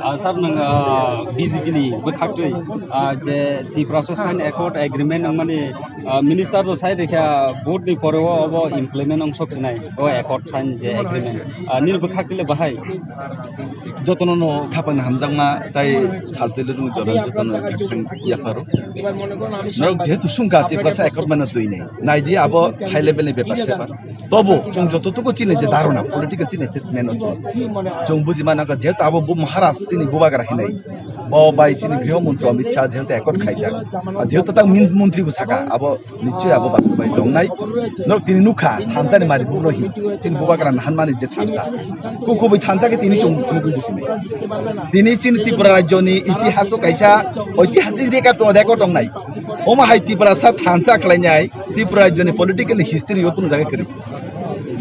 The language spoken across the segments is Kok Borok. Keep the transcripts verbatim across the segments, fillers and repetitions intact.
Ah, sir, nang, ah, B J P ni bwkhaktwi, ah, je Tiprasa sign accord agreement wngmani, ah, minister rok sai rikha, vote ni pore o obo implement wng sok sinai, o accord sign je agreement. Ah, nini bwkhaktwi le bahai? Jotono no khapang hamjakma tai saltwi lwrwng joran jotono khakchang yapharo. Norok jehetu sungkha Tiprasa accord mano twi nei. Naidi abo high level ni bepar sebar. Tobo chwng jototuku chini je dharona, political chini assessment o chwng, chwng buji mano kha, jehetu abo bo Maharaj chini bubagra hinai, bo bai chini Griho Montri Amit Shah jehetu accord khaijak, a jehetu ta min-, montri bo saka, abo nichoi abo bastobaiya tongnai. Norok tini nukha, thansa ni mari bukno hin, chini bubagra nahanmani je thansa, kukubui thansa khe tini chwng nukwi businai. Tini chini Tripura rajyo ni itihas o kaisa oitihasik record, record tongnai. Omo hai Tiprasa thansa khlainai. Tripura rajyoni political history o kunu jaga kwrwi.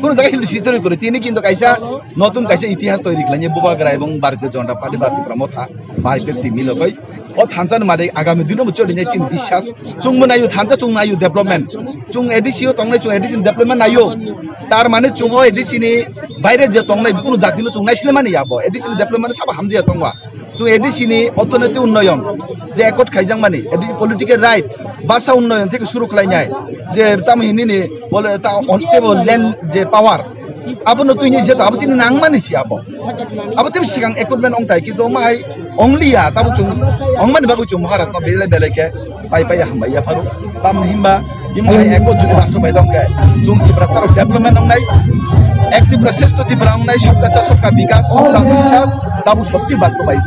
Kunu jaga history kwrwi. Tini kintu kaisa notun kaisa itihas toiri khlainai Bubagra ebong Bharatiya Janata Party ba Tipra Motha bai bekti milogoi. O thansa ni mari agami dino bo choli nai chini biswas. Chwng bo naio thansa, chwng naio development. Chwng A D C o tongnai, chwng A D C ni development naio. Tar mane chwng o A D C ni baire je tongnai kunu jati no chwng naisle mani abo. A D C ni development sabo hamjaya tongwa. Chwng A D C ni orthonoiti unnoyon je accord khaijakmani, A D C political right, basa unnoyon theke suru khlainai, je tamo hinini bole ta on table land je power, abono twini je to abo chini nangmani si abo. Abo tebo sikang accord man ongtai, kintu omo hai ongliya, tabuk chwng ongmani bagwi chwng Maharashtra belai belai khe pai pai hambai yapharo. Tamni himba imo hai eko jodi rashtra bai dong khe, chwng Tiprasa rok development wngnai, ek Tripura shreshtha Tripura wngnai, sabka cha sabka bikas, sabka biswas, tabuk sotthi bastobaiya.